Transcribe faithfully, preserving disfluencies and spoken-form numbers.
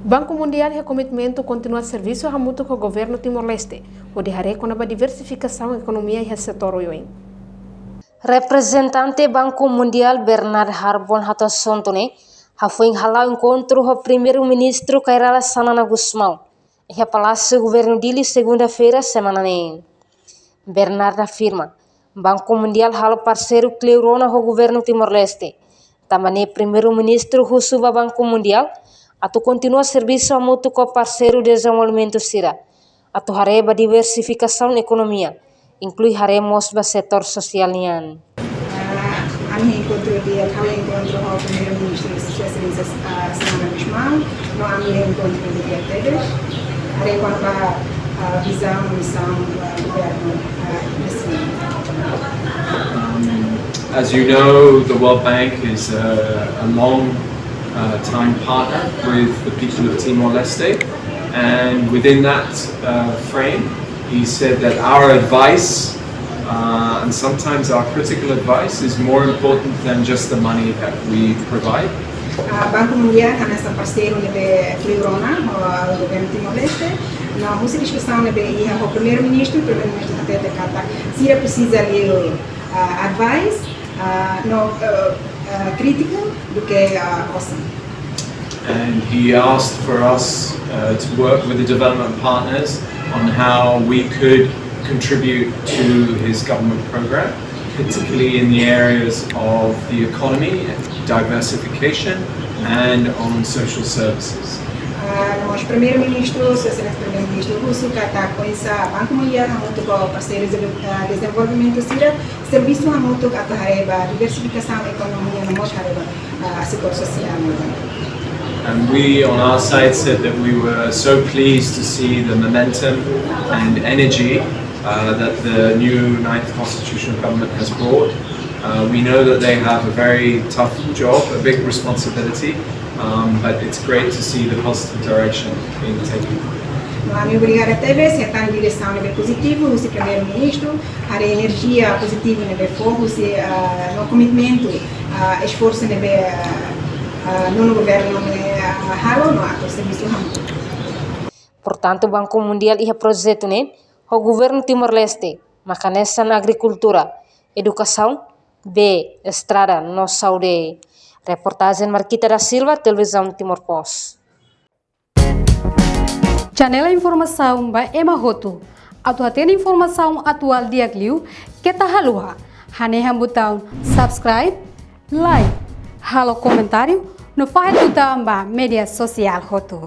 Banku Mundiál iha komitmentu kontinua servisu hamutuk ho governu Timor-Leste, hodi haree kona-ba diversifikasaun ekonomia iha setór oioin. Reprezentante Banku Mundiál Bernard Harborne hato'o assuntu ne'e hafoin hala'o enkontru ho Primeiru-Ministru Kay Rala Xanana Gusmão iha Palásiu Governu Dili, segunda-feira semana ne'e. Bernard afirma, Banku Mundiál halo parseiru kleur ona ho governu Timor-Leste. Tanba ne'e Primeiru-Ministru husu ba Banku Mundiál atu kontinua servisu hamutuk ho parseiru dezenvolvimentu sira atu haree ba diversifikasaun ekonomia, inklui haree mós ba setór sosiál nian. Ah, ami enkontru di'ak, ha'u enkontru ho Primeiru-Ministru Sua Exelénsia, ah, Xanana Gusmão, no ami enkontru di'ak tebes. Haree kona-ba, ah, vizaun, misaun, ah, governu, ah, nesse momento. As you know, the World Bank is a, a long, uh, time partner with the people of Timor-Leste, and within that, uh, frame, he said that our advice, uh, and sometimes our critical advice, is more important than just the money that we provide. Ah, Banku Mundiál hanesan parseiru ne'ebé kleur ona ho governu Timor-Leste. No husi diskusaun ne'ebé iha ho Primeiru-Ministru, Primeiru-Ministru hatete katak sira presiza liu, ah, advice, ah, no, ah, ah, krítika duké, ah, osan. And he asked for us, uh, to work with the development partners on how we could contribute to his government program, particularly in the areas of the economy, diversification, and on social services. Ah, no mós Primeiru-Ministru, Sua Exelénsia Primeiru-Ministru husu katak oinsá Banku Mundiál hamutuk ho parseirus de, ah, dezenvolvimentu sira servisu hamutuk atu haree ba diversifikasaun ekonomia no mós haree ba, ah, setór sosiál nian. And we, on our side, said that we were so pleased to see the momentum and energy, uh, that the new ninth constitutional government has brought. Uh, we know that they have a very tough job, a big responsibility, um, but it's great to see the positive direction being taken. No ami obrigada tebes, hetan diresaun ne'ebé pozitivu husi Primeiru-Ministru, haree enerjia pozitivu ne'ebé fó husi, ah, no komitmentu, ah, esforsu ne'ebé, ah, ah, nonu governu ne'e, ah, halo no atu servisu hamutuk. Portantu, Banku Mundiál iha projetu ne'e ho governu Timor-Leste, maka hanesan agrikultura, edukasaun, bee, estrada no saúde. Reportajen Marquita da Silva, Televizaun Timor Post. Janela informasaun ba ema hotu. Atu hatene informasaun atuál di'ak liu, keta haluha hanehan butaun subscribe, like, halo komentáriu, no fahe tutan ba média sosiál hotu.